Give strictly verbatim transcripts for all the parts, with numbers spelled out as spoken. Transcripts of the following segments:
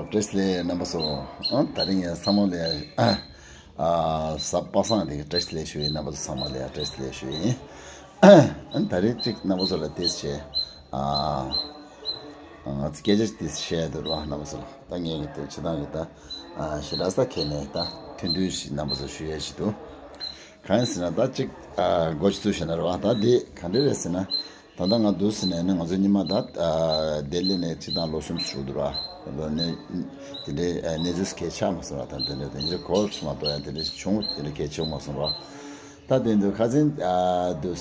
བཀྲ་ཤིས་བདེ་ལེགས་རྣམ་པ་ཚོ། ཨ་ད་རིང་ཡང་ཚང་མ་ལ་ཡ་ཨ་གཟའ་པ་སངས་དེ་བཀྲ་ཤིས་བདེ་ལེགས་ཞུ་ཡིན། རྣམ་པ་ཚོ་ཚང་མ་ལ་ཡ་བཀྲ་ཤིས་བདེ་ལེགས་ཞུ་ཡིན། ཨ་ད་རིང་གཅིག་རྣམ་པ་ཚོ་ལ་ཏོག་ཙམ་ཨ་ང་ཚོ་སྐད་ཆ་ཏོག་ཙམ་བཤད་ཡ་འདུག་ར། རྣམ་པ་ཚོ་ལ་ད་ངས་ཀྱི་ཏོག་ཙམ་ད་ངས་ད་ཨ་ཞེ་དྲག་ས་ཁྱེད་ནས་ད་ཐུང་ཐུང་ཞིག་རྣམ་པ་ཚོ་ཞུ་ཡ་ཞིག་འདུག་གང་ཡིན་ཟེར་ན་ད་གཅིག་ཨ་སྒོ་ཕྱི་ཚུལ་བཤད་ན་ར་བ། ད་དེ་ག་འདྲ་རེད་ཟེར་ན། ད་ལྟ་ང་འདུག་ཟེར་ནས་ནི་ང་ཚོ་ཉི་མ་ད་ལྡི་ལི་ནས་སྤྱི་བཏང་ལོ་གསུམ་ཞུགས་འདུག་ར། ད་ལྟ་ནས་དེ་འདྲའི་གནས་ཚུལ་གལ་ཆགས་མ་སོང་ར། ད་དེ་འདྲའི་དེ་འདྲའི་གོ་སོང་མ་གཏོགས་ཡང་དེ་འདྲའི་བྱུང་དེ་འདྲའི་གལ་ཆེ་མ་སོང་ར། ད་དེ་འདུག་ཁ་སང་འདུག་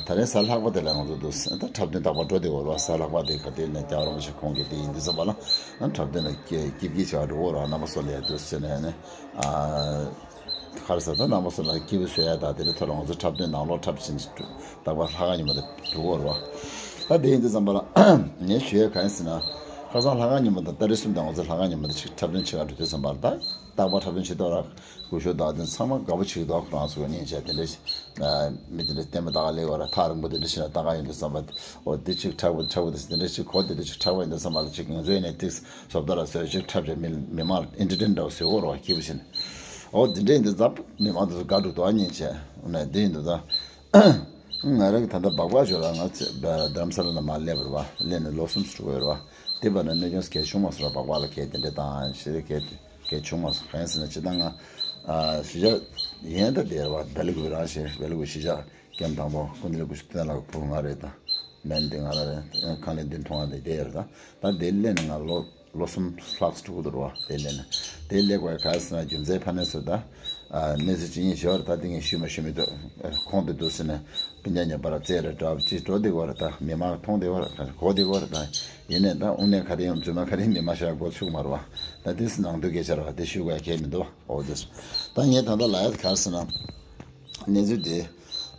ད་རེས་གཟའ་ལྷག་པ་དེ་ལ་ང་ཚོ་འདུག་ད་འཁྲབ་སྟོན་རྟག་པར་འགྲོ་བདེ་བོ་ར། གཟའ་ལྷག་པ་དེ་ག་དུས་ནས་རྒྱལ་བ་རིན་པོ་ཆེ་ཁོང་གི་དེ་ཡིན་དུས་ཙམ་པ་ལ་འཁྲབ་སྟོན་ལ་སྐྱིད་སྐྱིད་བྱ་བ་འགྲོ་བོ་ར། རྣམ་པ་ཚོ་ལ་ཡ་འདུག་ཟེར་ནས་ནི། ཁར་ས་ད་རྣམ་པ་ཚོ་ལ་སྐྱིད་པོ་བཟོ་ཡ་ད་དེ་རིང་ཐོག་ལ་ང་ཚོ་འཁྲབ་སྟོན་ནང་ལོགས་འཁྲབ་ཕྱིན་རྟག་པར་ལྷག་དཀར་ཉིན་མོ་དེ་འགྲོ་གི་རེད་བ། ད་དེ་ཡིན་དུས་ཙམ་པ་ལ་ངས་ཞུ་ཡ་གང་ཡིན་ཟེར་ན། ཁ་སང་ལྷག་དཀར་ཉིན་མོ་དང་ཏ་རིག་གསུམ་དང་ང་ཚོ་ལྷག་དཀར་ཉིན་མོ་དེ་ཅིག་འཁྲབ་སྟོན་བྱེད་ག་འགྲོ་དུས་ཙམ་པ་ལ་ད་རྟག་པར་འཁྲབ་སྟོན་བྱེད་དོ་ར། སྐུ་ཞབས་དག་དེ་ཚང་མ་དགའ་པོ་བྱེད་ཀྱི་འདུག་ཁོ་རང་ཚོ་གི་སྙིང་རྗེ་དེ་འདྲ་ཞིག་མི་དེ་འདྲ་བསྟན་པ་ད་ག་ལེགས་བ་ར། ཐག་རིང་པོ་དེ་འདྲ་ཞིག་ལ་ལྟ་ག་ཡོང་དུས་ཙམ་པ་འོ་དེ་ཅིག་འཁྲབ་འཁྲབ་དེ་དེ་འདྲ་ཞིག་གོ་དེ་འདྲ་ཞིག་འཁྲབ་ཡོང་དུས་ཙམ་པ་ལ་ཅིག་ང་ཚོ་ཡིན་ནས་ཏིག་བཟོ་ལྟ་ལ་བཟོས་ཅིག་འཁྲབ་བྱས་མི་མི་མང་ལ་ཨེན་ཊར་ཊེན་འདྲ་བོ་བཟོས་འོ་ར་བ་སྐྱིད་པོ་བྱས་ནས། འོ་དེ་འདྲ་ཡིན་དུས་ཙམ་མི་མང་དེ་ཚོ་དགའ་འགྲོ་འདུག་ཨ་སྙིང་རྗེ། འོ་ན་དེ་ཡིན་དུས་ད། ང་རང་གི་ད་ལྟ་སྦག་སྦག་ཞོར་ལ་ང་ཚོ་རྡ་རམ་ས་ལ་ན་མར་སླེབས་པ་རེད་བ། སླེབས་ནས་ལོ་གསུམ་ཙམ་འགྲོ་གི་ཡོད་རེད་བ། དེ་བར་ན་གནོད་སྐྱོན་གལ་བྱུང་མ་སོང་ར། སྦག་སྦག་ལ་གལ་དེ་འདྲ་དང་ཞེ་དྲག་གལ་གལ་བྱུང་མ་སོང་། གང་ཡིན་ཟེར་ན་སྤྱིར་བཏང་ང་ཨ་གཞིས་ཆགས་ཡན་ད་དེ་རེད་བ། སྦེལ་ཀོབ་རང་བཞིན་སྦེལ་ཀོབ་གཞིས་ཆགས་ཀེམ་དང་པོ་ཀུན་བདེ་ལ་སྐུ་ཞབས་བསྟན་ལགས་ཀྱི་བུ་ང་རེད་ད། མན་དེ་ང་རང་རེད། ཁང་ལས་མདུན་མཐོང་བ་དེ་བསྡད་ཡོད་རེད་ད། ད་དེ་སླེབས་ནས་ང་ལོ་ལོ་གསུམ་ལྷག་ཙམ་འགྲོ་གི་འདུག་ར་བ། དེ་སླེབས་ནས་དེ་སླེབས་དགོས་ག་རེ་ཟེར་ན་རྒྱུ་མཚན་ཕ་ནས་བཟོས་ད། ཨ་གནས་ཚུལ་ཇི་སྙེད་ཞིག་ཡོད་རེད་ད། དེ་ངས་ཞུས་མ་ཞུས་མི་འདུག་ཁོང་དུ་འདུག་ཟེར་ནས་སྤུན་ཀྱག་ཉེ་བར་རྩེད་རེད་འདྲ་བ་ཅིག་འགྲོ་བདེ་བ་རེད་ད། མི་མང་མཐོང་བདེ་བ་རེད་ད། གོ་བདེ་བ་རེད་ད། ཡིན་ནས་ད་དངོས་གནས་ག་རེ་ཡང་རྫུན་མ་ག་རེ་མི་མང་ཤར་འགོ་ཚུགས་མ་རེད་བ། ད་དེ་ནང་དུ་སྐད་ཆ་རེད་བ། དེ་ཞུ་དགོས་གལ་མི་འདུག་བ། འོ་དེ་སོང་ད་ངས་ད་ལྟ་ལབ་ཡ་དེ་ག་རེ་ཟེར་ན། གནས་ཚུལ་དེ་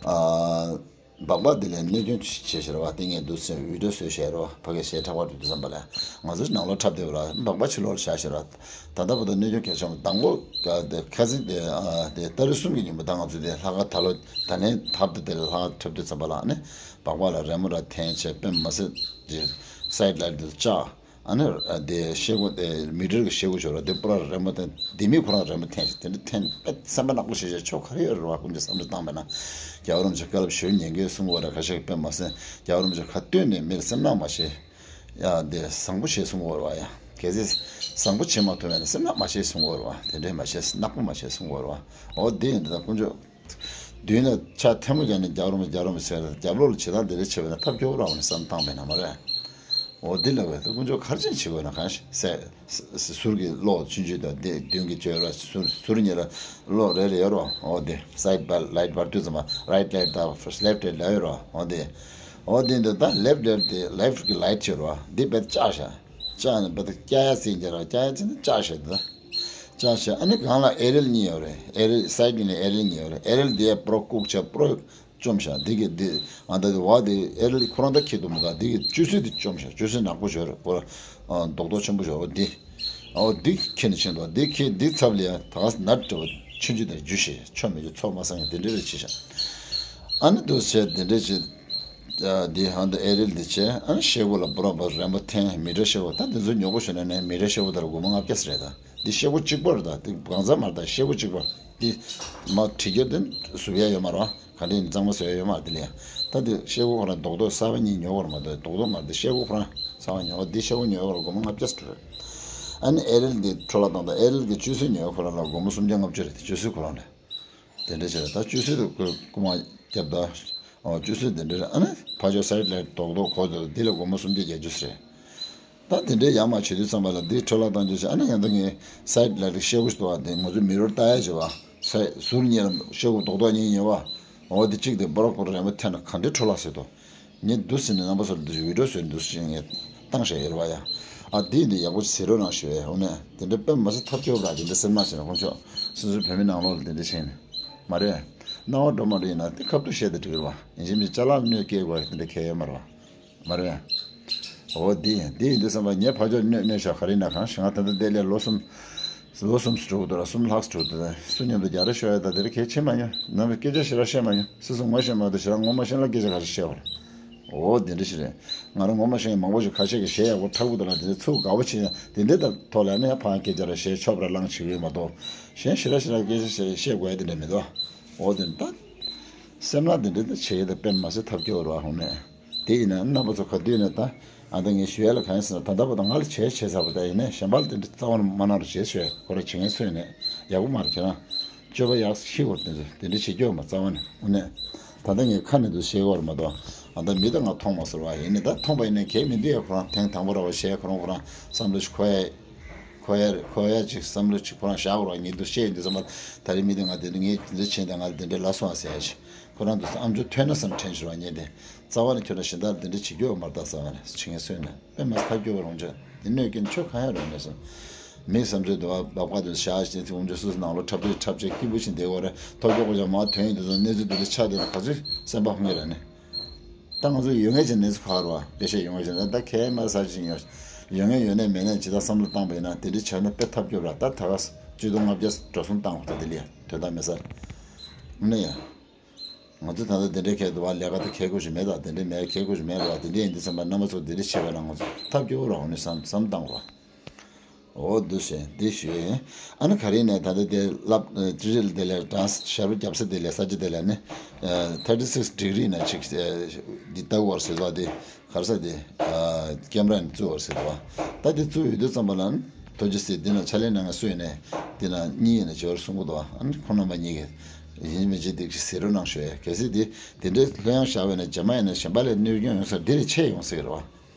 ཨ། སྦག་སྦག་དེ་ལས་གནོད་སྐྱོན་ཆེ་ཆེ་རེད་བ། དེ་ངས་འདུག་སེ་བི་ཌི་ཡོ་བཟོས་བཞག་རེད་བ། ཕ་གིར་གཞས་འཁྲབ་པར་འགྲོ་དུས་ཙམ་པ་ལ་ང་ཚོ་ནང་ལོགས་འཁྲབ་བསྡད་པ་ར། སྦག་སྦག་ཕྱི་ལོགས་ལ་བཞག་བཞག་ར། ད་ལྟ་བར་དུ་གནོད་སྐྱོན་གལ་ཆེ་བ་དང་པོ་དེ་ཁ་སང་དེ་ཨ་དེ་ཏ་རིག་གསུམ་གྱི་ཉིན་མོ་ད་ང་ཚོ་དེ་ལྷག་དཀར་ད་ལོ་ད་ལན་ཐབ་ཏུ་དེ་ལ་ལྷག་དཀར་འཁྲབ་དུས་ཙམ་པ་ལ་ནི་སྦག་སྦག་ལ་རི་མོ་ར་འཐེན་བྱས་དཔེ་མི་སྲིད་ཀྱི་སའིཌ་ལའིཊ་དེ་ཚོ་བཅག་ཨ་ནི་དེ་ཤེལ་སྒོ་དེ་མི་ཊར་གྱི་ཤེལ་སྒོ་ཞིག་རེད་བ། དེ་པུ་ར་རི་མོ་དེ་ལྡེ་མིག་ཁོ་རང་རི་མོ་འཐེན་ཞིག་དེ་འདྲ་འཐེན་དཔེ་སེམས་པ་ནག་པོ་བྱེད་བྱེད་ཆོ་ག་རེ་ཡོད་རེད་བ། ཀུན་གྱིས་བསམ་བློ་བཏང་བས་ན་རྒྱལ་བ་རིན་པོ་ཆེ་བཀའ་སློབ་ཞུ་ཉན་གྱི་གསུང་གི་ཡོད་རེད། ཁ་ཤས་ཀྱིས་དཔེ་མ་སྲིད་རྒྱལ་བ་རིན་པོ་ཆེ་ཁ་གཏོད་ནས་མི་ལ་སེམས་ནག་མ་བྱེད། ཡ་དེ་བཟང་པོ་བྱེད་གསུང་གི་ཡོད་རེད་བ། ཡ་གལ་སྲིད་བཟང་པོ་བྱེད་མ་ཐུབ་པས་ན་སེམས་ནག་མ་བྱེད་གསུང་གི་ཡོད་རེད་བ། དེ་འདྲས་མ་བྱེད། ནག་པོ་མ་བྱེད་གསུང་གི་ཡོད་རེད་བ། འོ་དེ་ཡིན་དུས་ད་དཀོན་མཆོག་མདུན་ལ་ཕྱག་ཐལ་མོ་སྦྱར་ནས་རྒྱལ་བ་རིན་པོ་ཆེ་རྒྱལ་བ་རིན་པོ་ཆེ་ཟེར། རྒྱབ་ལོགས་ལ་བྱེད་སྟངས་དེ་འདྲ་བྱེད་པ་ན་ཐབས་སྐྱོ་པོ་རང་ནས་བསམ་བཏང་བས་ན་མ་རེད། འོ་འདི་ལ་བས་ད་དཀོན་མཆོག་ག་རེ་བྱེད་དགོས་ན་གང་ཤེས་ཟེར། ཟུར་གྱི་གློག་ཆུང་ཆུང་དང་དེ་མདུན་གྱི་བཅོས་ར་ཟུར་ཟུར་གཉིས་ལ་གློག་རེ་རེ་ཡོད་རོ། འོ་དེ་སའིཌ་ལའིཊ་འབར་དུས་ཙམ་པ་རའིཊ་ལའིཊ་དང་ལེཕཊ་ལའིཊ་ལ་ཡོད་རོ། འོ་དེ་འོ་དེ་འདི་ད་ལེཕཊ་ལའིཊ་དེ་ལེཕཊ་གི་ལའིཊ་བྱེད་རོ། འདི་བས་བཅག་བཞག་བཅག་ནས་བས་བསྐྱལ་ཡ་ཟིན་རྒྱ་རོ། བསྐྱལ་ཡ་ཟིན་ན་བཅག་བཞག་དེ་ད། བཅག་བྱས། ཨ་ནི་སྒང་ལ་ཨེ་རི་ཨེལ་གཉིས་ཡོད་རེད། ཨེ་རི་ཨེལ་སའིཌ་ནས་ཨེ་རི་ཨེལ་གཉིས་ཡོད་རེད། ཨེ་རི་ཨེལ་དེ་པུ་རོ་བཀུག་བྱས་པུ་རོ་བཅོམ་བྱས། འདི་གི་འདི་ཨ་ད་འདི་བ་འདི་ཨེ་རི་ཨེལ་ཁོ་རང་ད་ཁྱེད་དུ་མི་ད་འདི་གི་བཅུད་སུ་འདི་བཅོམ་བྱས། བཅུད་སུ་ནག་པོ་ཞོ་རེད། པུ་རོ་རྡོག་རྡོག་ཆེན་པོ་ཞོ་འདི། ཨོ་འདི་ཁྱེད་ནས་ཕྱིན་འདུག་འདི་ཁྱེད་འདི་ཚབ་ལ་ཡ་ད་ག་ནར་འདྲ་བ་ཆུང་ཆུང་དེ་རྒྱུ་ཞེས་ཆོ་མེད་རྒྱུ་ཚོགས་མ་སང་ཡ་དེ་འདྲ་རེ་བྱེད་བྱས། ཨ་ནི་འདུག་བྱས་དེ་འདྲ་བྱེད། འདི་ཧང་དུ་ཨེ་རི་ཨེལ་འདི་བྱས། ཨ་ནི་ཤེལ་སྒོ་ལ་པུ་རོ་པུ་རོ་རན་པོ་འཐེན། མི་ཊར་ཤེལ་སྒོ་ད་འདི་ཚོ་ཉོ་པོ་བྱུང་ན་ནས་མི་ཊར་ཤེལ་སྒོ་དེ་ལ་སྒོར་མོ་ལྔ་བརྒྱ་ཟེར་རེད་ད། འདི་ཤེལ་སྒོ་གཅིག་པ་རེད་ད། འདི་གང་ཚ་མ་རེད་ད། ཤེལ་སྒོ་གཅིག་པ་འདི་མ་བྲི་རྒྱུ་དེ་བཟོ་ཡ་ཡོད་མ་རེད་བ། ག་འདྲ་ཡིན་གཙང་མ་བཟོ་ཡ་ཡོད་མ་རེད་དེ་ལ་ཡ། ད་འདི་ཤེལ་སྒོ་ཁོ་རང་རྡོག་རྡོག་གསར་པ་གཉིས་ཉོ་དགོས་རེད་མ་གཏོགས་རྡོག་རྡོག་མ་རེད། འདི་ཤེལ་སྒོ་ཁོ་རང་གསར་པ་ཉོ་འདི་ཤེལ་སྒོ་ཉོ་དགོས་རེད། སྒོར་མོ་ལྔ་བརྒྱ་ཟེར་རེད། ཨ་ནི་ཨེ་རི་ཨེལ་འདི་འཕྲོ་བརླག་བཏང་ད་ཨེ་རི་ཨེལ་གི་བཅུད་སུ་ཉོ་ཁོ་རང་ལ་སྒོར་མོ་སུམ་བརྒྱ་ལྔ་བཅུ་རེད། དེ་བཅུད་སུ་ཁོ་རང་རེད། དེ་འདྲ་བྱས་ད་བཅུད་སུ་དུ་ཁོས་རྐུ་མ་བརྒྱབ་ད། ཨོ་བཅུད་སུ་དེ་འདྲ་རེད། ཨ་ནི་ཕ་ཇོ་སའིཌ་ལ་རྡོག་རྡོག་གོ་དེ་འདི་ལ་སྒོར་མོ་སུམ་བརྒྱ་བརྒྱད་ཅུ་ཟེར། ད་དེ་འདྲའི་ཡག་མ་བྱེད་དུས་ཙམ་པ་ལ་འདི་འཕྲོ་བརླག་བཏང་རྒྱུ་ཞིག་ཨ་ནི་ཡང་ད་ངས་སའིཌ་ལ་རིགས་ཤེལ་སྒོ་ཞིག་འདུག་བ། དེ་ང་ཚོས་མི་རོར་ལྟ་ཡ་ཞིག་བ། ས་ཟུར་གཉིས་ལ་ཤེལ་སྒོ་རྡོག་རྡོག་གཉིས་ཉོས་བ། འོ་དེ་གཅིག་དེ་པོ་རོ་པོ་རོ་རན་པོ་འཐེན་ན་ག་འདྲའི་འཕྲོ་བརླག་ཟེར་དོ། ངས་འདུག་ཟེར་ནས་རྣམ་པ་ཚོར་འདུག་བི་ཌི་ཡོ་བཟོས་འདུག་ཟེར་ངས་བཏང་བཞག་ཡོད་རེད་བ་ཡ། ཨ་དེ་འདི་ཡག་པོ་ཟེར་རོགས་གནང་ཞུ་བས། འོ་ནས་དེ་འདྲ་དཔེ་མ་སྲིད་ཐབས་སྐྱོ་བ་དེ་འདྲ་སེམས་ནག་བྱས་ན་ཁོང་ཚོ་སོ་སོའི་བོད་མི་ནང་ལོགས་ལ་དེ་འདྲ་བྱས་ནས་མ་རེད། སྣང་བ་འགྲོ་མ་འགྲོ་ཡིན་ན་དེ་ཁ་ཐུག་བཤད་དེ་འགྲིག་རེད་བ། ཡིན་གཅིག་མིན་གཅིག་ཅ་ལག་གནོད་སྐྱེལ་དགོས་དེ་འདྲ་གལ་ཡོད་མ་རེད་བ། མ་རེད། འོ་འདི་ཡིན་འདི་ཡིན་དུས་བསམ་པ་ངས་ཕར་ཕྱོགས་གནོད་གནོད་ཤག་ག་རེ་ཡིན་ན་གང་ཞེ་ང་ད་ལྟ་བསྡད་ལས་ལོ་གསུམ། ལོ་གསུམ་ཙམ་འགྲོ་གི་འདུག་ར། གསུམ་ལྷག་ཙམ་འགྲོ་གི་འདུག་སུ་མཉམ་དུ་རྒྱག་རེས་ཤོར་ཡ་ད་དེ་རེ་གལ་ཆེ་མ་མྱོང་། ནམ་སྐད་ཆ་ཞེ་དྲག་བཤད་མ་མྱོང་། སུ་སུ་ངོ་ཤེས་མ་གཏོགས་ཞེ་དྲག་ངོ་མ་ཤེས་ན་སྐད་ཆ་ག་རེ་བཤད་བར། འོ་དེ་འདྲ་ཞིག་རེད། ང་རང་ངོ་མ་ཤེས་མང་པོ་ཞིག་ཁ་ཤས་ཀྱིས་གཞས་ཡག་པོ་འཁྲབ་གི་འདུག་ལ། དེ་ཚོ་ཚུར་དགའ་པོ་བྱེད་ཡ་དེ་འདྲའི་ཐོག་ལ་ནི་ཡང་ཕངས་སྐད་ཆ་ར་གཞས་ཆོབ་ར་ལངས་བྱེད་ཀྱི་ཡོད་མ་གཏོགས། གཞན་ཞེ་དྲག་ཞེ་དྲག་སྐད་ཆ་བཤད་བཤད་དགོས་ཡ་དེ་འདྲ་མི་འདུག་འོ་དེ་ད། སེམས་ལ་དེ་འདྲ་ད་བྱེད་ཡ་ད་དཔེ་མ་ཟད་ཐབས་སྐྱོ་བོ་ར་ཧོ་ནས། དེ་ཡིན་ན་རྣམ་པ་ཚོ་ག་དུས་ནས་ད་ཨ་ད་ངས་ཞུ་ཡ་ལ་གང་ཡིན་ཟེར་ན། ད་ལྟ་བར་དུ་ང་ལ་བྱས་བྱས་ཚར་བ་ད་ཡིན་ནས་གཞན་པ་ལ་དེ་འདྲ་རྩ་བ་ནས་མ་གནང་རོགས་བྱས་ཞུ་ཡ། ཁོ་ར་བྱེད་མཁན་སུ་ཡིན་ནས་ཡག་པོ་མ་རེད། ཁྱེད་རང་སྤྱོད་པ་ཡག་ཤི་བར་དེ་ཚོ་དེ་འདྲ་བྱེད་སྐྱོ་མ་རྩ་བ་ནས་འོ་ནས། ད་ལྟ་ངས་ཁ་ནས་དུ་བཤད་གོ་ར་མ་གཏོགས། ཨ་ད་མི་ད་ང་མཐོང་མ་ཟེར་བ་ཡིན་ནས། ད་མཐོང་པ་ཡིན་ནས་གལ་མི་འདུག་ཡ། ཁོ་རང་ཐེངས་དང་པོ་ར་བ་བྱས་ཁོ་རང་ཁོ་རང་བསམ་བློ་ཞིག་འཁོར་ཡ། འཁོར་ཡ་འཁོར་ཡ་ཅིག་བསམ་བློ་ཅིག་ཁོ་རང་བཞག་རོགས། ངས་འདུག་བཤད་ཡིན་དུས་ཙམ་པ། ད་རེས་མི་དེ་ང་དེ་འདྲ་ངས་འདི་འདྲ་བྱས་ནས་ང་དེ་འདྲ་ལ་སོང་བ་ཟེར་ཡ་ཞིག་ཁོ་རང་དུ་ཨམ་ཅོག་ཐོན་ན་བསམ་དྲན་ཞུ་བ་ཉེ་དེ། རྩ་བ་ནས་ཁྱོད་རང་གཞན་དག་འདི་འདྲ་བྱེད་རྒྱུ་ཡོད་མ་རེད་ད་བསམ་བ་ནས་བྱེད་ངེས་སོས་ནས་དཔེ་མ་ཐབས་སྐྱོ་བོ་རང་ཅག་འདི་གནོད་སྐྱོན་ཆོ་གང་ཡང་རེད་མེད་སོང་། མིའི་བསམ་ཚུལ་འདི་བ་སྦག་སྦག་དུ་བཞག་བཞིན་ཚེ་ཨམ་ཅོག་སུ་སུ་ནང་ལོ་འཁྲབ་ཁྲིད་འཁྲབ་བྱེད་སྐྱིད་པོ་ཞིག་བསྡད་དགོས་རེད། ཐོབ་སྐྱོ་གོ་ཅག་མ་ཐོན་ཡིན་དུས་ཙམ་གནས་ཚུལ་འདི་འདྲ་ཆགས་བསྡད་ན་ག་ཚོད་སེམས་པ་ཕངས་ངེས་རེད་ནས། ད་ང་ཚོ་ཡོད་ངེས་ཀྱི་གནས་ཚུལ་ཁག་རེད་བ། དཔེ་བཤད་ཡོད་ངེས་ཀྱི་ད་ཁས་མ་ཟ་བཞིན་ཡོད། ཡོད་ངེས་ཡོད་ནས་མེད་ནས་ཇི་ལྟར་བསམ་བློ་བཏང་པ་ཡིན་ན་དེ་འདྲ་བྱས་ན་དཔེ་ཐབས་སྐྱོ་ར། ད་ད་ག་བཅུ་སྟོང་ལྔ་བརྒྱ་འགྲོ་སོང་བཏང་བ་ད་དེ་ལས་དོན་དག་མེད་ས་རེད། ནས་ཡ། ང་ཚོ་ད་ལྟ་དེ་འདྲའི་ཁྱད་དུ་བ་ལས་ཀ་དེ་ཁྱད་དགོས་ཞིག་མེད་ད། དེ་འདྲའི་མེད་ཁྱད་དགོས་ཞིག་མེད་ར་བ། དེ་འདྲའི་ཡིན་དུས་ཙམ་པ་རྣམ་པ་ཚོ་དེ་འདྲ་བྱས་པ་ན་ང་ཚོ་ཐབས་སྐྱོ་བོ་ར་འོ་ནས་བསམ་བསམ་བཏང་ར། འོ་འདུག་ཟེར་འདི་ཞུས། ཨ་ནི་ག་རེ་ནས་ད་ལྟ་དེ་ལབ་ཅི་རིལ་དེ་ལས་གྲངས་ཞབས་བརྒྱབ་ས་དེ་ལས་ས་ཆ་དེ་ལས་ནི་ཐར་ཊི་སིགས་ཌི་གྷི་རི་ན་ཅིག་འདི་ལྟ་བུ་བར་ཟེར་བ་དེ་གར་ས་དེ་ཀེམ་ར་ནས་བཙུགས་བར་ཟེར་བ། ད་དེ་བཙུགས་ཡོད་དུས་ཙམ་པ་ལ་ནི་ཐོ་ཅི་སི་འདི་ན་ཕྱག་ལས་གནང་མཁན་སུ་ཡིན་ནས་འདི་ན་གཉིས་ཡིན་ན་བྱེད་བར་གསུང་གི་འདུག་ཨ་ནི་ཁོང་རྣམ་པ་གཉིས་ཀྱིས་ཡིན་མི་བྱེད་དེ་ཞིག་ཟེར་རོགས་གནང་ཞུ་ཡས། གལ་སྲིད་དེ་དེ་འདྲའི་ལྷོད་ཡངས་བཞག་པ་ཡིན་ན་རྗེས་མ་ཡིན་ན་གཞན་པ་ལས་གནོད་སྐྱོན་ཡོང་ས་འདི་ལས་ཆེ་ཡོང་སྲིད་ཀྱི་རེད་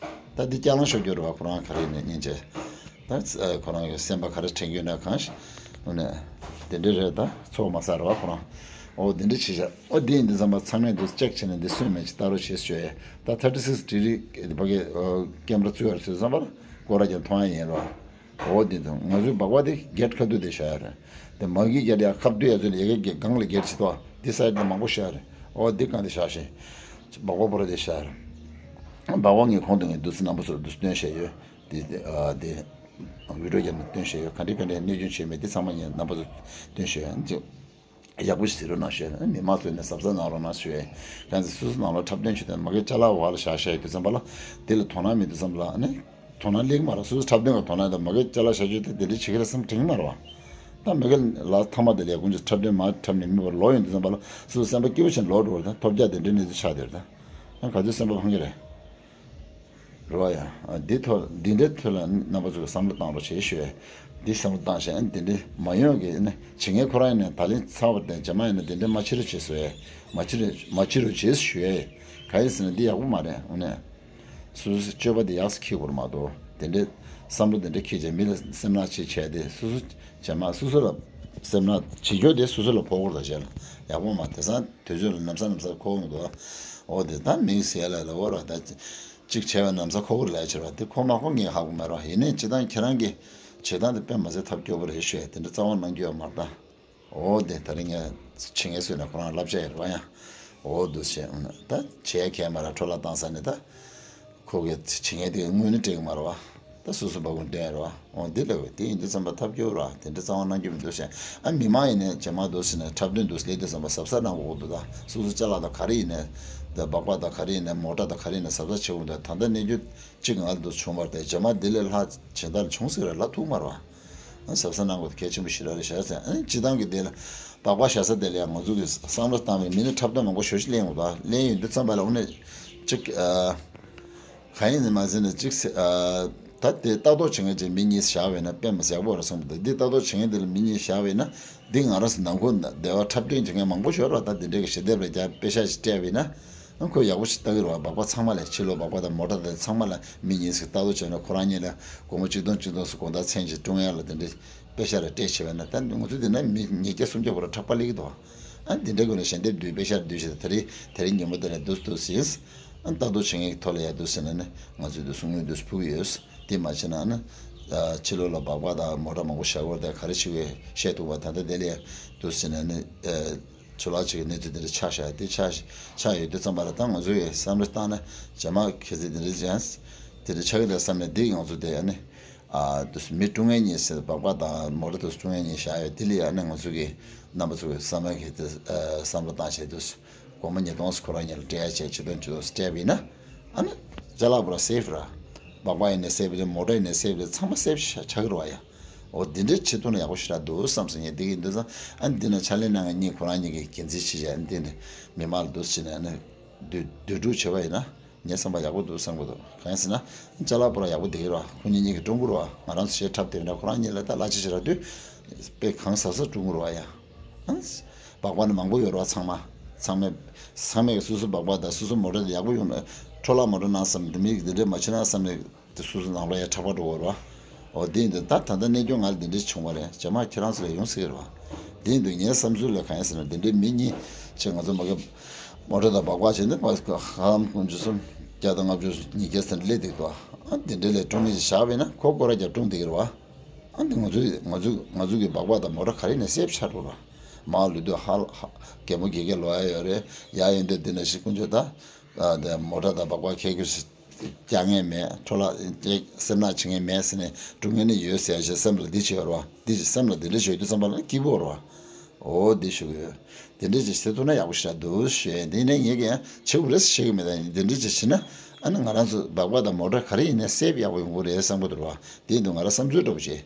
བ། ད་འདི་སྐྱག་ལང་ཤོར་རྒྱུ་རེད་བ། ཁོ་རང་ག་རེ་ནས་སྙིང་རྗེ། ད་ཁོ་རང་གི་སེམས་པ་ག་རེ་དྲན་རྒྱུ་ན་གང་ཞིག་འོ་ནས་དེ་འདྲ་རེད། ད་ཚོགས་མ་ཟ་རེད་བ་ཁོ་རང་། འོ་དེ་འདྲ་བྱེད་བཞག་འོ་དེ་ཡིན་དུས་ཙམ་པ་ཚང་མས་འདི་ཅེག་བྱས་ནས་འདི་སུས་མེད་ཅིག་ལྟ་རོགས་བྱེད་ཞུ་ཡས། ད་ཐར་ཊི་སིགས་ཌི་གྷི་རི་གི་ཕ་གི་ཀེམ་ར་བཙུགས་ཡོད་རེད་ཟེར་ཙམ་པ་ལ་སྐོར་ར་ཀྱང་མཐོང་ཡ་ཡིན་རོ། འོ་དེ་དང་ང་ཚོའི་སྦག་སྦག་དེ་གེ་ཊི་ཁ་ཐུག་དེ་བཞག་ཡ་རེད། དེ་མ་གི་གེ་ཊི་ཡ་ཁ་ཐུག་ཡ་ཚོ་ལ་ཡ་གི་སྒང་ལ་གེ་ཊི་བྱེད་དོ། དེ་སའི་ཌི་ལ་མང་པོ་བཞག་རེད། འོ་དེ་སྒང་དེ་བཞག་ཤེ། སྦག་སྦག་པོ་ར་དེ་བཞག་རེད། སྦག་སྦག་ངས་གོང་དུ་ངས་འདུག་སེ་རྣམ་པ་ཚོར་འདུག་སེ་སྟོན་བྱས་ཡོད། དེ་དེ་ཨ་དེ་བི་ཌི་ཡོ་བརྒྱབ་ནས་སྟོན་བྱས་ཡོད། ག་འདྲ་ག་འདྲ་གནོད་སྐྱོན་བྱས་མེད་དེ་ཚང་མ་ངས་རྣམ་པ་ཚོར་སྟོན་བྱས་ཡོད། ཡག་པོ་ཞིག་ཟེར་རོགས་གནང་ཞུ་ཡས། མི་མང་ཚོས་ནས་གཟབ་གཟབ་གནང་རོགས་གནང་ཞུ་ཡས། ཡང་སོ་སོ་ནང་ལོགས་འཁྲབ་སྟོན་བྱེད་དུས་མ་གི་ཅ་ལག་འོག་ལ་བཞག་བཞག་ཡོད་དུས་ཙམ་པ་ལ་དེ་ལ་དོ་སྣང་མེད་དུས་ཙམ་པ་ལ་ནི་དོ་སྣང་སླེབས་མ་རེད། སོ་སོ་འཁྲབ་སྟོན་གྱི་དོ་སྣང་དང་མ་གི་ཅ་ལག་བཞག་རྒྱུ་དེ་དེ་འདྲ་བྱེད་ཀྱི་རེད་བསམ་དྲན་གྱི་མ་རེད་བ། ད་མ་གི་ལ་ཐ་མ་དེ་ལས་ཀུན་གྱི་འཁྲབ་སྟོན་མ་འཁྲབ་ནས་མི་བར་ལོག་ཡོང་དུས་ཙམ་པ་ལ་སོ་སོ་སེམས་པ་སྐྱིད་པོ་བྱས་ནས་ལོག་འགྲོ་བ་དང་ཐོབ་རྒྱག་དེ་འདྲའི་གནས་ཚུལ་ཆགས་བསྡད་རེད། ད་ཡང་ག་ཚོད་སེམས་པ་ཕངས་ཀྱི་རེད། རེད་བ་ཡ། འདི་ཐོག་འདི་འདྲའི་ཐོག་ལ་རྣམ་པ་ཚོས་བསམ་བློ་བཏང་རོགས་བྱེད་ཞུ་ཡས། འདི་བསམ་བློ་བཏང་བྱས་ཨ་ནི་འདི་འདྲའི་མ་ཡོང་གི་ནི་བྱེད་མཁན་ཁོ་རང་ཡིན་ན་ད་ལན་ཚར་བ་དང་རྗེས་མ་ཡིན་ན་འདི་འདྲའི་མ་བྱེད་རོགས་བྱེད་ཟེར་ཡས། མ་བྱེད་རོགས་མ་བྱེད་རོགས་བྱེད་ཞུ་ཡས། ག་ཡིན་ཟེར་ན་འདི་ཡག་པོ་མ་རེད། འོ་ནས་སོ་སོའི་སྤྱོད་པ་འདི་ཡག་སེ་འཁྱེར་དགོས་རེད་མ་གཏོགས་དེ་འདྲའི་བསམ་བློ་དེ་འདྲ་འཁྱེར་བྱས་མི་ལ་སེམས་ནག་བྱེད་བྱས་ཏེ་སོ་སོ་རྗེས་མ་སོ་སོ་ལ་སེམས་ནག་བྱེད་རྒྱུ་དེ་སོ་སོ་ལ་ཕོག་དགོས་རེད་ད་བྱས་ལ་ཡག་པོ་མ་དེང་སང་དུས་ཚོད་ལ་ལམ་སང་ལམ་སང་འཁོར་འོང་འདུག་འོ་དེ་ད་མིང་ཟེར་ལ་ལ་འོ་ར་ད། གཅིག་བྱས་པ་ན་ལམ་སང་ཁོ་བོར་ལས་ཕྱིར་བ་དེ་ཁོ་མ་ཁོ་ངས་ཧ་གོ་མེད་རོགས། ཡིན་ནའི་སྤྱི་བཏང་ཁྱེད་རང་གི་བྱེད་སྟངས་དེ་དཔེ་མ་ཚད་ཐབས་སྐྱོ་པོ་རེད་ཞུ་ཡ་དེ་འདྲ་རྩ་བ་གནང་རྒྱུ་ཡོད་མ་རེད་ད། འོ་དེ་ད་རིང་ངས་ཆེ་ངས་གསོས་ན་ཁོ་རང་བསླབ་བྱ་ཡོད་རེད་བ་ཡང་། འོ་འདུག་བྱས་ཨུ་ན་ད་བྱས་ཁས་མ་ར་འཕྲོ་བརླག་བཏང་ས་ནས་ད། ཁོ་གི་བྱེད་མཁན་དེ་དངོས་གནས་སྤྲད་གི་མ་རེད་བ། ད་སོ་སོ་འབའ་ཁུངས་བསྟན་རེད་བ། འོ་འདི་ལབ་དེ་ཡིན་དུས་ཙམ་པ་ཐབས་སྐྱོ་ར་དེ་འདྲ་རྩ་བ་གནང་རྒྱུ་མི་འདུག་ཟེར། ཨ་མི་མང་ཡིན་ནས་རྗེས་མ་འདུག་ཟེར་ནས་འཁྲབ་སྟོན་འདུག་སླེབས་དུས་ཙམ་པ་གཟབ་གཟབ་གནང་དགོས་འདུག་ད་སོ་སོ་ཅ་ལག་དང་ག་རེ་ཡིན་ནས་ད་སྦག་སྦག་དང་ག་རེ་ཡིན་ནས་མོ་ཊ་དང་ག་རེ་ཡིན་ནས་གཟབ་གཟབ་བྱེད་དགོས་འདུག་ད་ལྟ་གནས་རྒྱུ་གཅིག་ང་ལ་འདུག་བྱུང་བར་དེ་རྗེས་མ་འདི་ལས་ལྷག་ཇི་ལྟར་བྱུང་སྲིད་ར་ལབ་ཐུབ་མ་རེད་བ། ཨ་གཟབ་གཟབ་གནང་དགོས་དེ་གལ་ཆེན་པོ་ཞིག་ར་རེད་ཤག་ཟེར། ཨ་སྤྱི་བཏང་གི་དེ་ལ་སྦག་སྦག་བཞག་ས་དེ་ལ་ཡང་ང་ཚོ་གི་བསམ་བློ་བཏང་བའི་མི་ནི་འཁྲབ་སྟོན་མང་པོ་ཞེ་པོ་ཅིག་གླེང་ཡོང་འདུག་ད་གླེང་ཡོང་དུས་ཙམ་པ་ལ་འོ་ནས་གཅིག་ཨ། གང་ཡིན་ནི་མ་ཟེར་ནས་གཅིག་ཟེར། ཨ། ད་དེ་ལྟ་རྟོག་བྱེད་མཁན་ཅིག་མི་གཉིས་བཞག་པས་ན་དཔེ་མ་ཡག་པོ་རེད་བསམ་གི་འདུག་འདི་ལྟ་རྟོག་བྱེད་མཁན་དེ་ལ་མི་གཉིས་བཞག་པས་ན་འདི་ང་རང་ཚོ་ནང་ཁུལ་སྡེ་བ་འཁྲབ་སྟོན་བྱེད་མཁན་མང་པོ་ཞིག་ཡོད་རེད་བ། ད་འདི་འདྲའི་གི་ཞལ་འདེབས་ལ་རྒྱ་དཔེ་ཤག་ཅིག་སྤྲད་པས་ན་ཁོ་ཡག་པོ་ཞིག་ལྟ་གི་རེད་བ། སྦག་སྦག་ཚང་མ་ལ་ཕྱི་ལོགས་སྦག་སྦག་དང་མོ་ཊ་དང་ཚང་མ་ལ་མི་གཉིས་ཟིག་ལྟ་རྟོག་བྱས་ན་ཁོ་རང་གཉིས་ལ་སྒོར་མོ་གཅིག་སྟོང་གཅིག་སྟོང་ཟིག་དགོང་དག་མཚན་ཞིག་སྤྲོད་ཡག་ལ་དེ་འདྲའི་དཔེ་ཤག་ལ་སྤྲད་བྱས་པས་ན་ད་ང་ཚོ་འདི་ན་མི་ཉིས་བརྒྱ་སུམ་བརྒྱ་བར་འཁྲབ་པ་སླེབས་ཀྱི་འདུག་ཨ་འདི་འདྲའི་སྒོ་ནས་ཞལ་འདེབས་བསྡུས་དཔེ་ཤག་བསྡུས་བྱས་ད་རེས་དེ་རིང་ཉིན་མོ་དེ་ནས་འདུག་འདུག་ཟིན། ཨ་ལྟ་རྟོག་བྱེད་མཁན་གྱི་ཐོག་ལ་ཡར་འདུག་ཟེར་ན་ནི་ང་ཚོས་འདུག་གསུང་ཡོད་འདུག་ཕུག་ཡོད། དེ་མ་བྱས་ན་ནི་ཕྱི་ལོགས་ལ་སྦག་སྦག་དང་མོ་ཊ་མང་པོ་བཞག་ཡོད་དེ་ག་རེ་བྱེད་དགོས་བཤད་ཐུབ་པ། ད་ལྟ་དེ་ལ་ཡར་འདུག་ཟེར་ན་ནི་ཚུར་ལག་ཅིག་གི་གནས་ཚུལ་དེ་འདྲ་ཆགས་བཞག་དེ་ཆགས་ཆགས་ཡོད་དུས་ཙམ་པ་ལ་ད་ང་ཚོ་ཡི་བསམ་བློ་བཏང་ན་རྗེས་མ་ཁྱེད་ཚོས་དེ་འདྲ་ཅན་དེ་འདྲ་ཆགས་ཀྱི་རེད་བསམ་ནས་འདི་ང་ཚོ་དེ་ནི་ཨ་འདུག་མི་སྤྲོད་མཁན་གཉིས་ཟེར་སྦག་སྦག་དང་མོ་ཊ་དེ་སྤྲོད་མཁན་གཉིས་བཞག་ཡོད། དེ་ལ་ཡར་ནི་ང་ཚོ་གི་རྣམ་པ་ཚོ་གི་བསམ་བློ་གི་དེ་བསམ་བློ་བཏང་བྱས་དུས། སྒོར་མོ་ཉིས་སྟོང་ཁོ་རང་ཉིད་ལ་སྤྲད་ཡ་བྱས་ཆིག་སྟོང་བཅུ་སྟོང་སྤྲད་པ་ཡིན་ན། ཨ་ནི་ཅ་ལག་པུ་ར་སེབ་ར། སྦག་སྦག་ཡིན་ནའི་སེབ་རེད། མོ་ཊ་ཡིན་ནའི་སེབ་རེད། ཚང་མ་སེབ་ཆགས་ཀྱི་རེད་བ་ཡ། འོ་འདི་འདྲའི་བྱེད་ཐུབ་ན་ཡག་པོ་ཞེ་དྲག་འདུག་བསམ་སོང་ངས། འདི་གི་འདི་ཚོ་ཨ་ནི་འདི་ན་ཕྱག་ལས་གནང་མཁན་གཉིས་ཁོ་རང་གཉིས་ཀྱི་འགན་འཛིན་བྱེད་བྱས་ཨ་ནི་འདི་ནས་མི་མང་ལ་འདུག་བྱས་ནས་ཨ་ནི་བསྡུ་བསྡུ་སྒྲུག་བྱས་པ་ཡིན་ན་ངའི་བསམ་པ་ཡག་པོ་འདུག་བསམ་གྱི་འདུག་གང་ཡིན་ཟེར་ན་ཅ་ལག་པུ་ར་ཡག་པོ་བསྡད་ཀྱི་རེད་བ། ཁོ་གཉིས་གཉིས་ཀྱིས་བཀྲོངས་ཀྱི་རེད་བ། ང་རང་ཚོ་ཞེ་འཁྲབ་བསྡད་པ་ན་ཁོ་རང་གཉིས་ལ་ད་གླ་ཆ་ཞེ་དྲག་དུས་དཔེ་གང་ཟག་ས་བཀྲོངས་ཀྱི་རེད་བ་ཡ། སྦག་སྦག་ནི་མང་པོ་ཡོད་རེད་བ། ཚང་མ་ཚང་མས་ཚང་མས་སོ་སོ་སྦག་སྦག་དང་སོ་སོ་མོ་ཊ་དེ་ཡག་པོ་ཡོང་ན་འཕྲོ་བརླག་མ་འགྲོ་ན་བསམ། འདི་མི་འདི་འདྲས་མ་བྱེད་ན་བསམ་ནས་དེ་སོ་སོ་ནང་ལོགས་ཡ་ཁྲག་པ་འགྲོ་གི་རེད་བ། འོ་དེ་ཡིན་དུས་ད་ད་ལྟ་གནས་སྐྱོན་ང་ལ་འདི་འདྲས་བྱུང་བ་རེད། རྗེས་མ་ཁྱེད་རང་ཚོ་ལ་ཡོང་སྲིད་ཀྱི་རེད་བ། དེ་ཡིན་དུས་ངའི་བསམ་ཚུལ་ལ་གང་ཡིན་ཟེར་ན་འདི་འདྲས་མི་གཉིས་ཆེ་ང་ཚོ་མ་གི་མོ་ཊ་དང་སྦག་སྦག་བྱས་ནས་ཧ་ལམ་དགུ་བཅུ་སུམ་བརྒྱ་དང་ལྔ་བཅུ་ཉིས་བརྒྱ་ཙམ་སླེབས་འདུག་བ། ཨ་འདི་འདྲས་ལས་བཀྲོངས་མཁན་ཞིག་བཞག་པ་ཡིན་ན་ཁོ་སྐོར་ར་རྒྱབ་བཀྲོངས་བསྡད་ཀྱི་རེད་བ། ཨ་འདི་ང་ཚོའི་ང་ཚོའི་ང་ཚོ་གི་སྦག་སྦག་དང་མོ་ཊ་ག་རེ་ནས་སེབ་ཆགས་འགྲོ་ར། མར་ལུས་དུས་ཧ་ཧ་རྒན་པོ་དགེ་རྒན་ལོག་ཡ་ཡོད་རེད། ཡ་ཡོད་འདི་འདི་ནས་ཤི་ཀུན་སྤྱོད་ད། ཨ་འདི་མོ་ཊ་དང་སྦག་སྦག་ཁྱེར་རྒྱུ་རྒྱག་མཁན་མེད། འཕྲོ་བརླག་སེམས་ནག་བྱེད་མཁན་མེད་ཟེར་ནས་བཀྲོངས་མཁན་ནི་ཡོད་ཟེར་ཞེས་སེམས་ལ་འདི་བྱེད་ཡོད་རེད་བ། འདི་བྱེད་སེམས་ལ་འདི་འདྲ་བྱེད་དུས་ཙམ་པ་ལ་སྐྱིད་པོ་རེད་བ། འོ་འདི་ཞུ་གི་ཡོད། དེ་འདྲ་ཅིག་བྱེད་ཐུབ་ན་ཡག་པོ་ཞེ་དྲག་འདུག་ཞུ་ཡས། འདི་ནས་ངས་ཀྱང་བྱེད་དགོས་རེད་ཟེར་བཤད་ཀྱི་མེད། ད་དེ་འདྲ་ཅིག་བྱེད་ན་ཨ་ནི་ང་རང་ཚོ་སྦག་སྦག་དང་མོ་ཊ་ག་རེ་ཡིན་ནའི་སེབ་ཡག་པོ་ཡོང་གི་རེད་བསམ་གྱི་འདུག་ར་བ། དེ་འདུག་ང་རང་བསམ་ཚུལ་འདྲ་པོ་བྱེད།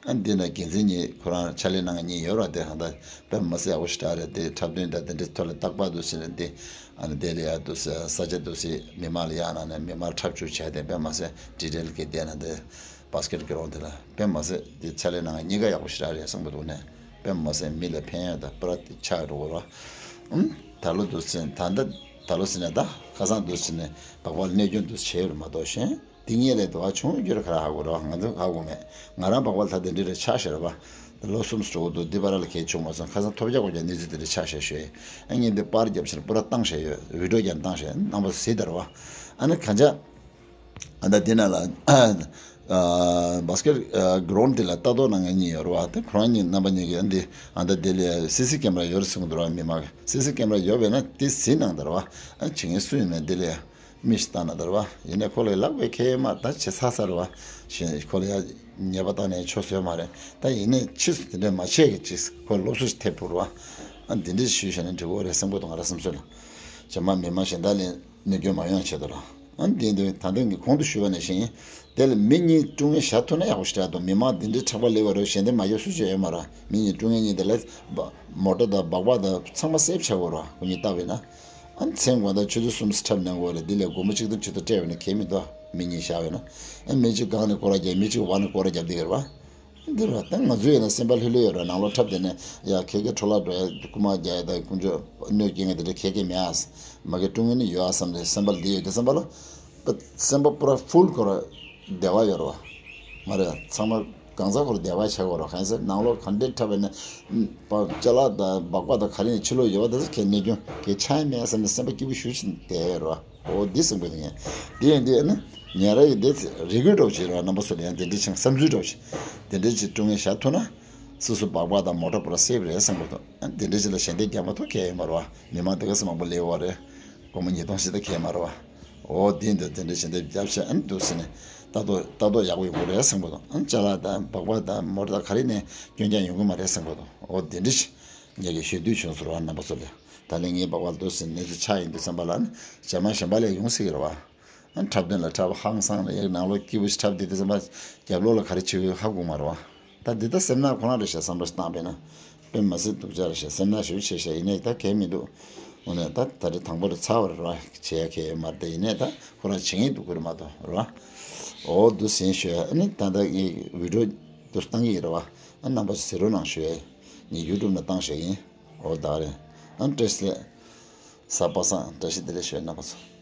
ཨ་ནི་འདི་ན་འགན་འཛིན་གཉིས་ཁོ་རང་ཕྱག་ལས་གནང་མཁན་གཉིས་ཡོད་ར། དེ་ཧང་ད་དཔེ་མ་སྲིད་ཡག་པོ་ཞེ་དྲག་རེད། དེ་འཁྲབ་སྟོན་དང་དེ་འདྲའི་ཐོག་ལ་རྟག་པར་དུ་ཟེར་ནས་དེ་ཨ་ནི་དེ་ལ་ཡ་དུ་ས་ཆ་དུ་སི་མི་མང་ལ་ཡ་ན་ནས་མི་མང་འཁྲབ་ཆུ་བྱས་ཏེ་དཔེ་མ་སྲིད་ཌི་ཊེལ་གི་དེ་ན་དེ་བྷ་སི་ཀེ་ཊི་གི་རོང་དེ་ལ་དཔེ་མ་སྲིད་དེ་ཕྱག་ལས་གནང་མཁན་གཉིས་ཀ་ཡག་པོ་ཞེ་དྲག་རེད་བསམ་གྱི་འདུག་ནས། དཔེ་མ་སྲིད་མི་ལ་ཕན་ཡོན་དང་པུ་ར་དེ་ཆགས་འགྲོ་གི་ར། ཨུམ། ད་ལོ་དུ་སེ་ད་ལྟ་ད་ལོ་སེ་ན་ད་ཁ་སང་དུ་སེ་ནས་སྦག་སྦག་གནས་སྐྱོན་དུ་བྱས་ཡོད་མ་གཏོགས་གཞན། དེ་གཉིས་ལས་དུ་བ་ཆུང་རྒྱུར་ག་ར་ཧ་གོ་རོགས། ང་ཚོ་ཧ་གོ་མེད། ང་རང་སྦག་སྦག་ལ་ད་དེ་འདྲ་རེ་ཆགས་ཤར་བ། ལོ་གསུམ་སྤྲོ་བོ་འདུག་འདི་པ་ར་ལ་གས་བྱུང་མ་སོང་། ཁ་སང་ཐོབ་རྒྱག་གོ་རྒྱག་གནས་ཚུལ་དེ་འདྲ་ཆགས་ཤར་ཤོས། ཨ་ངས་འདི་པར་རྒྱབ་ཕྱིར་པུ་ར་བཏང་ཤར་ཡོད། བི་ཌིའོ་རྒྱབ་བཏང་ཤར། རྣམ་པ་ཟེ་དར་བ། ཨ་ནི་གང་ཅག་ཨ་ད་དེ་ན་ལ་བྷ་སི་ཀེ་ཊི་གི་རོང་དེ་ལ་ལྟ་རྟོག་གནང་མཁན་གཉིས་ཡོད་རེད་བ། དེ་ཁོ་རང་གཉིས་རྣམ་པ་གཉིས་ཀྱིས་ཨ་འདི་ཨ་ད་དེ་ལ་སི་སི་ཀེ་མ་ར་ཡོད་རེད་གསུང་གི་འདུག་ར། མི་མང་གིས་སི་སི་ཀེ་མ་ར་ཡོད་པས་ན་དེ་ཟིན་གནང་དར་བ། ཨ་བྱེད་མཁན་སུ་ཡིན་མིན་དེ་ལ་མི་ཞིག་བཏང་ན་དར་བ། ཡིན་ནའི་ཁོ་ལ་ལབ་དགོས་ཁེལ་མ་ད་བྱེད་ཚར་ཚར་བ། ཞེས་ཁོ་ལ་ཡ་ཉེས་པ་བཏང་ནས་ཆོག་སྲོལ་མ་རེད། ད་ཡིན་ནའི་ཕྱིས་སུ་དེ་འདྲ་མ་བྱས་གི་ཅིག་ཁོ་སློབ་གསོ་ཞིག་ཐེབས་ཐུབ་རེད་བ། ཨ་འདི་འདྲ་ཞུས་བྱས་ན་འགྲིག་གི་རེད་བསམ་གི་འདུག་ང་རང་བསམ་ཚུལ་ལ། རྗེས་མ་མི་མང་གཞན་དག་ལ་གནོད་སྐྱོན་མ་ཡོང་ཆེད་དུ་ལ། ཨ་འདི་འདི་ད་ལྟ་ངས་གོང་དུ་ཞུས་པ་ནང་བཞིན། དེ་ལ་མི་གཉིས་བཀྲོངས་མཁན་བཞག་ཐུབ་ན་ཡག་པོ་ཞེ་དྲག་འདུག་མི་མང་འདི་འདྲའི་ཁྲག་པ་ལེན་པ་རེད། གཞན་དོན་མ་ཡོང་སུ་ཅིག་ཡོད་མ་རེད། མི་གཉིས་བཀྲོངས་མཁན་གཉིས་དེ་ལ་མོ་ཊ་དང་སྦག་སྦག་དང་ཚང་མ་སེབ་བྱ་དགོས་རེད་བ། ཁོ་གཉིས་བཏགས་པས་ན། ཨ་མཚན་དགོང་དག་ཆུ་ཚོད་གསུམ་འཁྲབ་གནང་དགོས་རེད། འདི་ལས་དགོང་མོ་གཅིག་དང་ཆུ་ཚོད་སྤྲད་པ་ན་གལ་མི་འདུག་མི་གཉིས་བཞག་པས་ན། ཨ་མི་གཅིག་སྒང་ནས་སྐོར་ར་རྒྱབ། མི་གཅིག་འོག་ནས་སྐོར་ར་རྒྱབ་བསྡད་ཀྱི་རེད་བ། འདི་ར་ད་ང་ཚོ་ཡིན་ན་སེམས་པ་ལྷོད་ལྷོད་ཡོད་ར། ནང་ལོགས་འཁྲབ་བསྡད་ནས་ཡ་ཁེ་ཁེ་འཕྲོ་བརླག་འགྲོ་ཡ་རྐུ་མ་རྒྱག་ཡ་དང་དཀོན་མཆོག་གནོད་སྐྱེལ་མཁན་དེ་འདྲ་གལ་གལ་མེད་ཨ། མ་གི་བཀྲོངས་མཁན་ནི་ཡོད་ཨ་བསམ་ནས་སེམས་པ་ལ་འདི་ཡོད་དེ་བསམ་པ་ལ། སེམས་པ་པུ་ར་ཕུལ་ཁོ་ར་བདེ་བ་ཡོད་ར་བ། མ་རེད། ཚང་མ་གང་ཟག་ཁོ་ར་བདེ་བ་ཆགས་ཡོད་ར། གང་ཟག་ནང་ལོགས་ག་འདྲས་འཁྲབ་པ་ཡིན་ན་པ་ཅ་ལག་དང་སྦག་སྦག་དང་ག་རེ་ཡིན་ཕྱི་ལོགས་ཡོད་པ་དེ་ཚོ་གལ་གནོད་སྐྱོན་གལ་ཆགས་ཡ་མེད་ཨ་བསམ་ནས་སེམས་པ་སྐྱིད་པོ་ཞེ་ཅིག་བསྡད་ཡོད་ར་བ། འོ་འདི་གསུངས་པ་ཡིན། འདི་ཡིན་འདི་ནི་ཉེ་ར་ཡི་འདི་རེ་སྐུལ་འདྲ་བོ་བྱེད་རོགས། རྣམ་པ་ཚོ་ལ་ཡང་འདི་འདྲ་ཆེན་བསམ་ཚུལ་འདྲ་བོ་བྱེད། འདི་འདྲ་ཅིག་བཀྲོངས་མཁན་བཞག་ཐུབ་ན། སོ་སོ་སྦག་སྦག་དང་མོ་ཊ་པུ་ར་སེབ་རེད་བསམ་གྱི་འདུག་འདི་འདྲ་ཅིག་ལ་ཞལ་འདེབས་རྒྱག་མ་ཐུབ་གལ་ཡོད་མ་རེད་བ། མི་མང་དེ་ག་ཚོད་མང་པོ་སླེབས་ཡོད་རེད། སྒོར་མོ་ཉིས་སྟོང་ཞིག་ད་གལ་མ་རེད་བ། འོ་འདི་འདི་འདི་འདྲ་ཞལ་འདེབས་རྒྱབ་ཤག་ཨ་ནི་འདུག་ཟེར་ནས་ལྟ་རྟོག་ལྟ་རྟོག་ཡག་པོ་ཡོང་གི་རེད་བསམ་གྱི་འདུག་ཨ་ནི་ཅ་ལག་དང་སྦག་སྦག་དང་མོ་ཊ་དང་ག་རེ་ནས་སྐྱོན་ཀྱང་ཡོང་གི་མ་རེད་བསམ་གྱི་འདུག་འོ་འདི་འདྲ་ཞིག་ངས་ཀྱི་ཞུ་འདོད་བྱུང་སོང་ར་རྣམ་པ་ཚོ་ལ། ད་ལན་ངའི་སྦག་སྦག་ལ་འདུག་ཟེར་གནས་ཚུལ་ཆགས་ཡིན་དུས་ཙམ་པ་ལ་ནི་གཞན་མ་གཞན་པ་ལས་ཡོང་སྲིད་ཀྱི་རེད་བ། ཨ་འཁྲབ་སྟོན་ལ་འཁྲབ་ཧང་སང་ལ་ཡག་ནང་ལོགས་སྐྱིད་པོ་ཞིག་འཁྲབ་བསྡད་དུས་ཙམ་པ་རྒྱབ་ལོགས་ལ་ག་རེ་བྱེད་དགོས་ཧ་གོ་མ་རེད་བ། ད་འདི་ལྟ་སེམས་ནག་ཁོ་རང་རེད་ཤག་བསམ་བློ་ཞིག་བཏང་པས་ན། དཔེ་མ་སྲིད་སྡུག་ཅག་རེད་ཤག་སེམས་ནག་ཞེ་པོ་ཆེ་ཤག་ཡིན་ནའི་ད་གལ་མི་འདུག་འོ་ནས་ད་ད་རེས་དང་པོ་རེད་ཚར་བ་རེད་བ། བྱེད་ཡ་གལ་ཡོད་མ་རེད། ད་ཡིན་ནའི་ད་ཁོ་རང་བྱེད་ངེས་འདུག་གི་རེད་མ་གཏོགས་རེད་བ། འོ་འདུག་ཟིན་ཞུ་ཡ་ཨ་ནི་ད་ལྟ་ངས་བི་ཌིའོ་འདུག་བཏང་གི་ཡིན་རེད་བ། ཨ་རྣམ་པ་ཚོ་གཟིགས་རོགས་གནང་ཞུ་ཡ། ངས་ཡུ་ཊུབ་ནང་བཏང་བཞག་ཡིན། འོ་ད་རེད། ཨ་བཀྲ་ཤིས་བདེ་ལེགས། གཟའ་པ་སངས་བཀྲ་ཤིས་བདེ་ལེགས་ཞུ་ཡ་རྣམ་པ་ཚོ།